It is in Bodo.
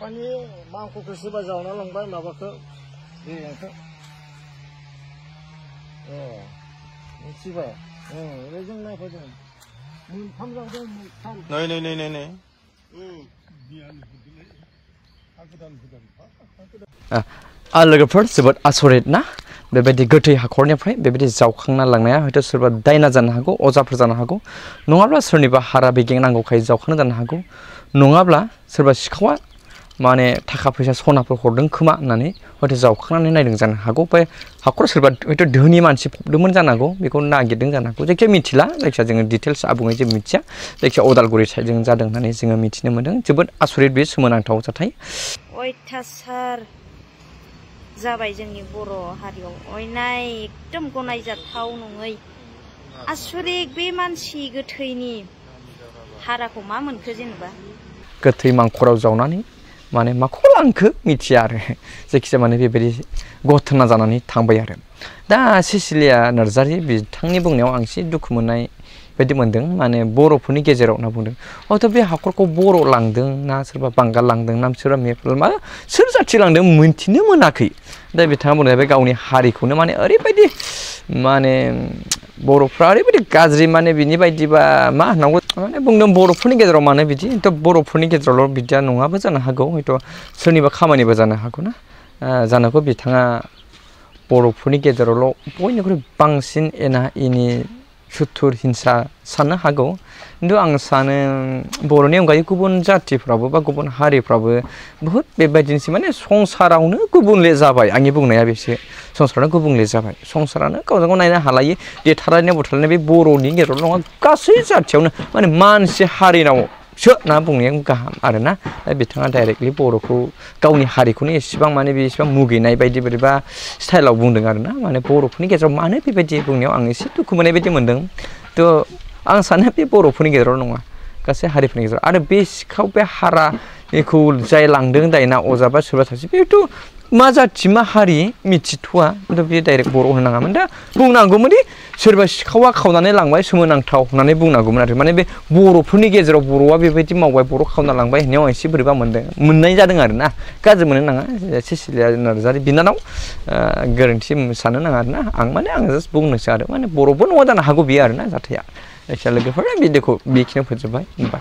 माने मांखौखौ सोरबा जावना लांबाय माबाखौ दैखौ मिथिबाय ओरैजों नायफैदों मोनथाम जावदों मोनथाम नै लोगोफोर जोबोद आसरित ना बेबायदि गोथै हाखरनिफ्राय बेबायदि जावखांना लांनाया हयथ' सोरबा दायना जानो हागौ अजाफोर जानो हागौ नङाब्ला सोरनिबा हारा बेगें नांगौखाय जावखांना जानो हागौ नङाब्ला सोरबा सिखावा माने थाखा फैसा सनाफोर हरदों खोमा होननानै हयथ' जावखांनानै नायदों जानो हागौ बे हाखर सोरबा हयथ' धोनि मानसि फबदोंमोन जानो हागौ बेखौ नागिरदों जानो हागौ जायखिया मिथिला जायखिया जोङो डिटेल्स आबुङै जों मिथिया जायखिया उदालगुरि साइडजों जादों होननानै जोङो मिथिनो मोन्दों जोबोद आसरित बे सोमोनांथाव जाथाय अयथासार जाबाय जोंनि बर' हारियाव अयनाय एकदम गनायजाथाव नङै आसरित बे मानसि गोथैनि हाराखौ मा मोनखो जेनेबा गोथै मांखराव जावनानै माने माखौ लांखो मिथिया आरो जायखिजाया माने बेबायदि घटना जानानै थांबाय आरो दा सिसिलिया नार्जारि बिथांनि बुंनायाव आं एसे दुखु मोननाय बायदि मोनदों माने बर'फोरनि गेजेराव होनना बुंदों हयथ' बे हाखरखौ बर' लांदों ना सोरबा बांगाल लांदों ना सोरबा मेपाल मा सोर जाथि लांदों मोनथिनो मोनाखै दा बिथाङा बुंनाय बे गावनि हारिखौनो माने ओरैबायदि माने बर'फ्रा ओरैबायदि गाज्रि माने बिनि बायदिबा मा होननांगौ माने बुंदों बर'फोरनि गेजेराव मानो बिदि हयथ' बर'फोरनि गेजेरावल' बिदिया नङाबो जानो हागौ हयथ' सोरनिबा खामानिबो जानो हागौ ना जानो हागौ बिथाङा बर'फोरनि गेजेरावल' बयनिख्रुइ बांसिन एना एनि सुथुर हिंसा साननो हागौ खिन्थु आं सानो बर'नि अनगायै गुबुन जाथिफ्राबो बा गुबुन हारिफ्राबो बुहुत बेबायदिनोसै माने संसारावनो गुबुंले जाबाय आंनि बुंनाया बेसो संसारानो गुबुंले जाबाय संसारानो गावजों गाव नायनो हालायै देथारलायनाय बुथारलायनाय बे बर'नि गेजेरावल' नङा गासै जाथियावनो माने मानसि हारिनावसो ना बुंनाया गाहाम आरोना बिथाङा डाइरेक्टलि बर'खौ गावनि हारिखौनो एसेबां माने बेसेबां मुगैनाय बायदि बोरैबा स्टाइलाव बुंदों आरोना माने बर'फोरनि गेजेराव मानो बेबायदि बुंनायाव आं एसे दुखु मोननाय बायदि मोनदों थ' आं सानो बे बर'फोरनि गेजेराव नङा गासै हारिफोरनि गेजेराव आरो बे सिखाव बे हाराखौ जाय लांदों दायना अजा बा सोरबा सासे बेथ' मा जाथि मा हारि मिथिथ'वा खिन्थु बे डाइरेक्ट बर' होनो नाङामोन दा बुंनांगौमोनदि सोरबा सिखावा खावनानै लांबाय सोमोनांथाव होननानै बुंनांगौमोन आरो माने बे बर'फोरनि गेजेराव बर'आ बेबायदि मावबाय बर' खावना लांबाय होननायाव एसे बोरैबा मोननाय जादों आरो ना गाज्रि मोननो नाङा सिसिलिया नार्जारि बिनानाव गोरोन्थि साननो नाङा आरो ना आं जास्ट बुंनोसै आरो माने बर'बो नङा जानो हागौ बियो आरो ना जाथाया जायखिया लोगोफोरा भिडिअखौ बेखिनियाव फोजोबबाय होनबा